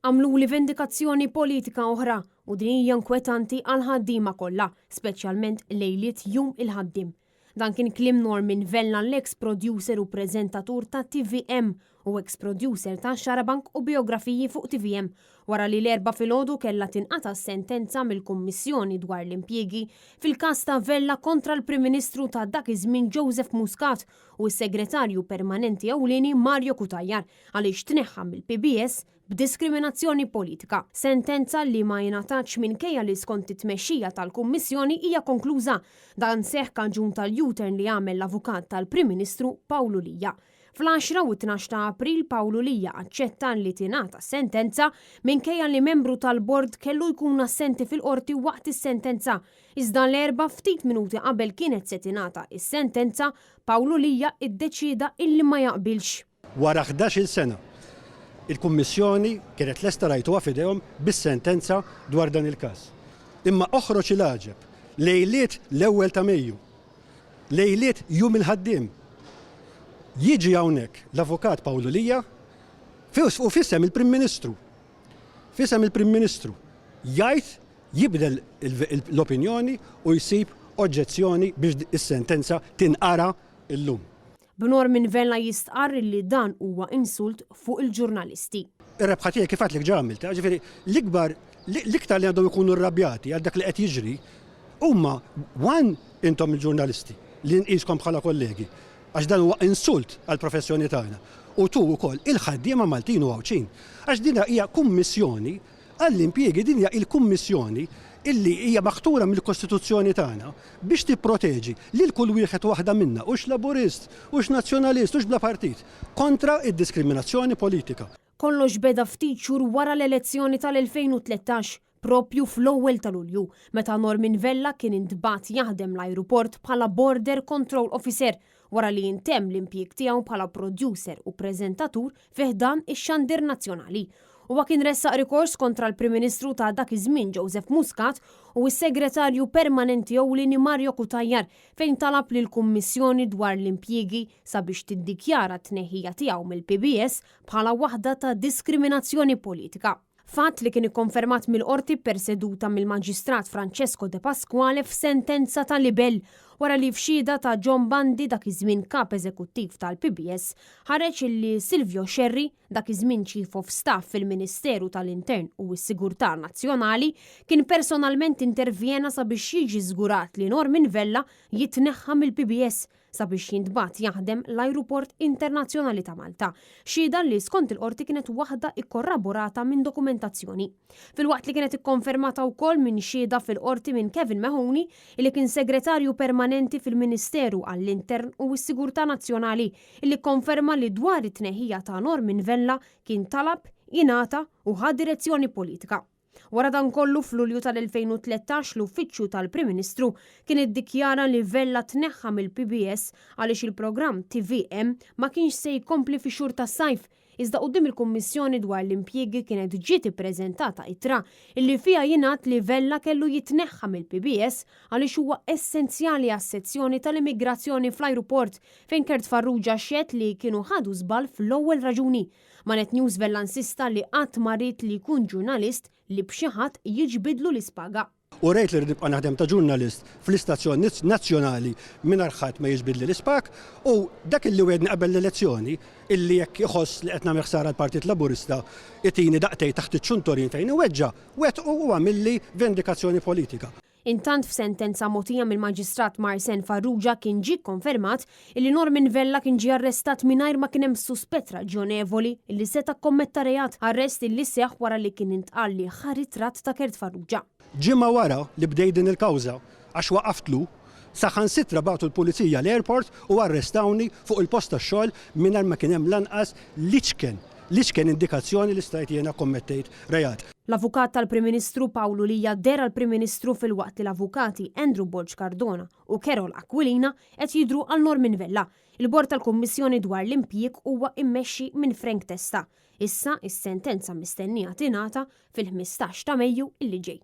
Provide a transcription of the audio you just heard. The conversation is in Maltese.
Għamluli vendikazzjoni politika oħra u din hija nkwetanti għall-ħaddiema kollha, speċjalment lejliet Jum il-Ħaddiem. Dan kien kliem Norman Vella l-eks producer u preżentatur ta' tvm u eks producer ta' Xarabank u bijografiji fuq tvm wara li l-Erbgħa filgħodu kellha tinqata' s-sentenza mill-Kummissjoni dwar l-Impjiegi fil-każ ta' Vella kontra l-Prim Ministru ta' dak iż-żmien Joseph Muscat u s-Segretarju Permanenti Ewlieni Mario Cutajar għaliex tneħħa mill-PBS b'diskriminazzjoni politika. Sentenza li ma ingħatatx minkejja li skont it-tmexxija tal-Kummissjoni hija konkluża. Dan seħħ kaġun tal-U-turn li għamel l-avukat tal-Prim Ministru Pawlu Lia. Fl-għaxra u t-tnax ta' April Pawlu Lia aċċetta li tingħata s-sentenza minkejja li membru tal-bord kellu jkun assenti fil-Qorti waqt is-sentenza. Iżda l-Erbgħa ftit minuti qabel kienet se tingħata s-sentenza, Pawlu Lia iddeċieda illi ma jaqbilx. Wara 11-il sena, il-Kummissjoni kienet lesta rajtuha f'idejhom bis-sentenza dwar dan il-każ. Imma oħroġ il-għaġeb, lejliet l-ewwel ta' Mejju, lejliet Jum il-Ħaddiem, jiġi hawnhekk l-Avukat Pawlu Lia u f'isem il-Prim Ministru, f'isem il-Prim Ministru, jgħid, jibdel l-opinjoni u jsib oġġezzjoni biex is-sentenza tinqara illum. B'Norman Vella jistqarr li dan huwa insult fuq il-ġurnalisti. Ir-rebħa tiegħi kif għedtlek ġa għamiltha, jiġifieri l-ikbar, l-iktar li għandhom ikunu rrabjati għal dak li qed jiġri huma one intom il-ġurnalisti li nqiskom bħala kollegi għax dan huwa insult għall-professjoni tagħna u two ukoll il-ħaddiema Maltin u Għawdxin għax din hija kummissjoni għall-impjiegi din hija l-Kummissjoni illi hija maħtura mill-Kostituzzjoni tagħna biex tipproteġi lil kull wieħed u waħda minna, hux Laburist, hux Nazzjonalist, hux bla partit, kontra d-diskriminazzjoni politika. Kollox beda ftit xhur wara l-elezzjoni tal-2013, proprju fl-ewwel ta' Lulju, meta Norman Vella kien intbagħat jaħdem l-ajruport bħala Border Control Officer wara li intemm l-impjieg tiegħu bħala producer u preżentatur fi ħdan ix-xandir nazzjonali. Huwa kien ressaq rikors kontra l-Prim Ministru ta' dak iż-żmien Joseph Muscat u s-Segretarju Permanenti Ewlieni Mario Cutajar fejn talab lill-Kummissjoni dwar l-Impjiegi sabiex tiddikjara t-tneħħija tiegħu mill-PBS bħala waħda ta' diskriminazzjoni politika. Fatt li kien ikkonfermat mill-Qorti pperseduta mill-Maġistrat Francesco Depasquale f'sentenza ta' libell wara li f'xhieda ta' John Bundy dak iż-żmien Kap Eżekuttiv tal-PBS ħareġ illi Silvio Scerri, dak iż-żmien Chief of Staff fil-Ministeru tal-Intern u s-Sigurtà Nazzjonali, kien personalment intervjena sabiex jiġi żgurat li Norman Vella jitneħħa mill-PBS sabiex jintbagħat jaħdem l-Ajruport Internazzjonali ta' Malta, xhieda li skont il-Qorti kienet waħda ikkorraborata minn dokumentazzjoni. Filwaqt li kienet ikkonfermata wkoll minn xhieda fil-Qorti minn Kevin Mahoney, illi kien Segretarju Permanenti fil-Ministeru għall-Intern u s-Sigurtà Nazzjonali, illi kkonferma li dwar it-tneħħija ta' Norman Vella kien talab, ingħata u ħa direzzjoni politika. Wara dan kollu, f'Lulju tal-2013 l-Uffiċċju tal-Prim Ministru kien iddikjara li Vella tneħħa mill-PBS għaliex il-programm tvm ma kienx se jkompli fix-xhur tas-sajf iżda quddiem il-Kummissjoni dwar l-Impjiegi kienet ġiet ippreżentata ittra illi fiha jingħad li Vella kellu jitneħħa mill-PBS għaliex huwa essenzjali għas-sezzjoni tal-immigrazzjoni fl-ajruport fejn Kurt Farrugia xehed li kienu ħadu żball fl-ewwel raġuni Ma' Net News Vella insista li qatt ma ried li jkun ġurnalist li b'xi ħadd jiġbidlu l-ispaga. U rejt li rrid nibqa' naħdem ta' ġurnalist fl-istazzjon nazzjonali mingħajr ħadd ma jiġbidli l-ispag u dak illi wegħedni qabel l-elezzjoni illi jekk iħoss li qed nagħmel ħsara għall-Partit Laburista itini daqtejn taħt iċ-ċunturin fejn iweġġa', wettqu u għamilli vendikazzjoni politika. Intant f'sentenza mogħtija mill-Maġistrat Marsen Farrugia kien ġie kkonfermat illi Norman Vella kien ġie arrestat mingħajr ma kien hemm suspett raġjonevoli illi seta' kkommetta reat, arrest illi seħħ wara li kien intqal li ħa ritratt ta' Kurt Farrugia. Ġimgħa wara li bdejt din il-kawża, għax waqaftlu, saħansitra bagħtu l-pulizija l-airport u arrestawni fuq il-post tax-xogħol mingħajr ma kien hemm lanqas l-iċken l-iċken indikazzjoni li stajt jiena kkommettejt reat. L-Avukat tal-Prim Ministru Pawlu Lia deher għall-Prim Ministru filwaqt li l-Avukati Andrew Borg Cardona u Carol Aquilina qed jidhru għal Norman Vella. Il-Bord tal-Kummissjoni dwar l-Impjieg huwa mmexxi minn Frank Testa. Issa, is-sentenza mistennija tingħata fil-15 ta' Mejju li ġej.